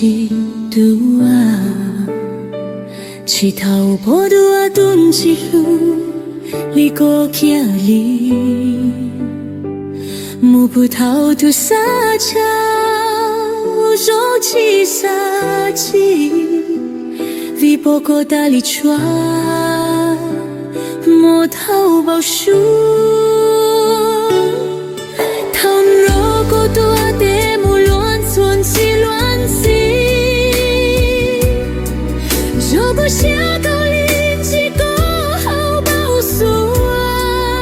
Tsis dua, tsis thaum pom dua tus ntsis hlub li koj kiag li. Mus puag thaum tus xav tshauv, zoo tsis xav tsim, vim pom koj tas li tshua, mob thaum npau suav. Thaum no koj tuav tes mus luag ntxuag ntxhi luag ntxhi, zoo kuv siab kawg li ntsib koj hauv npau suav.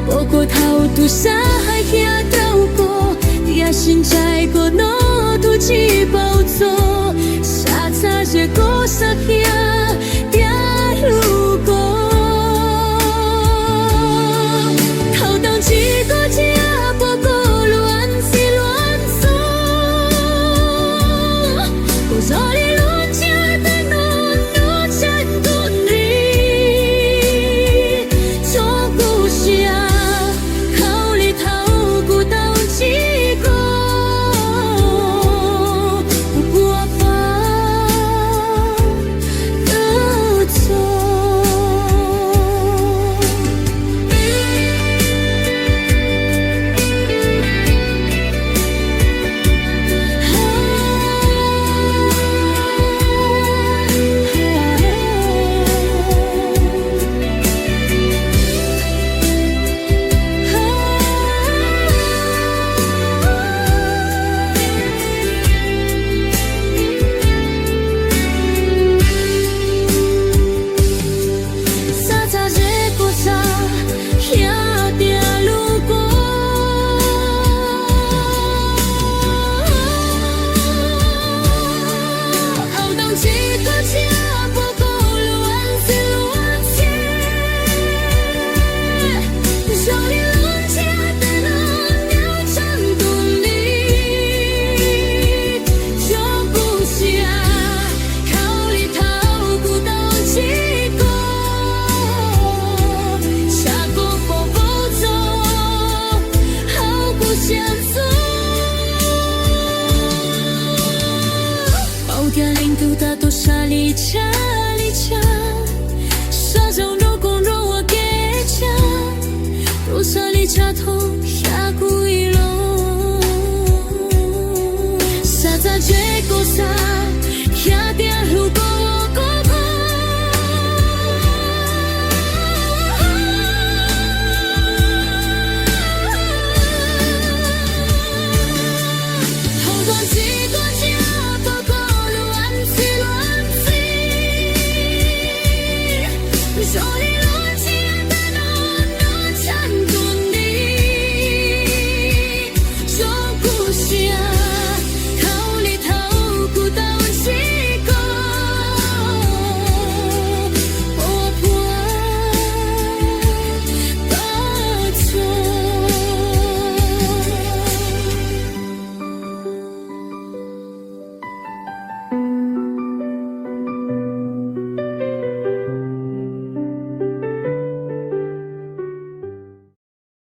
Pom koj thaum tus xav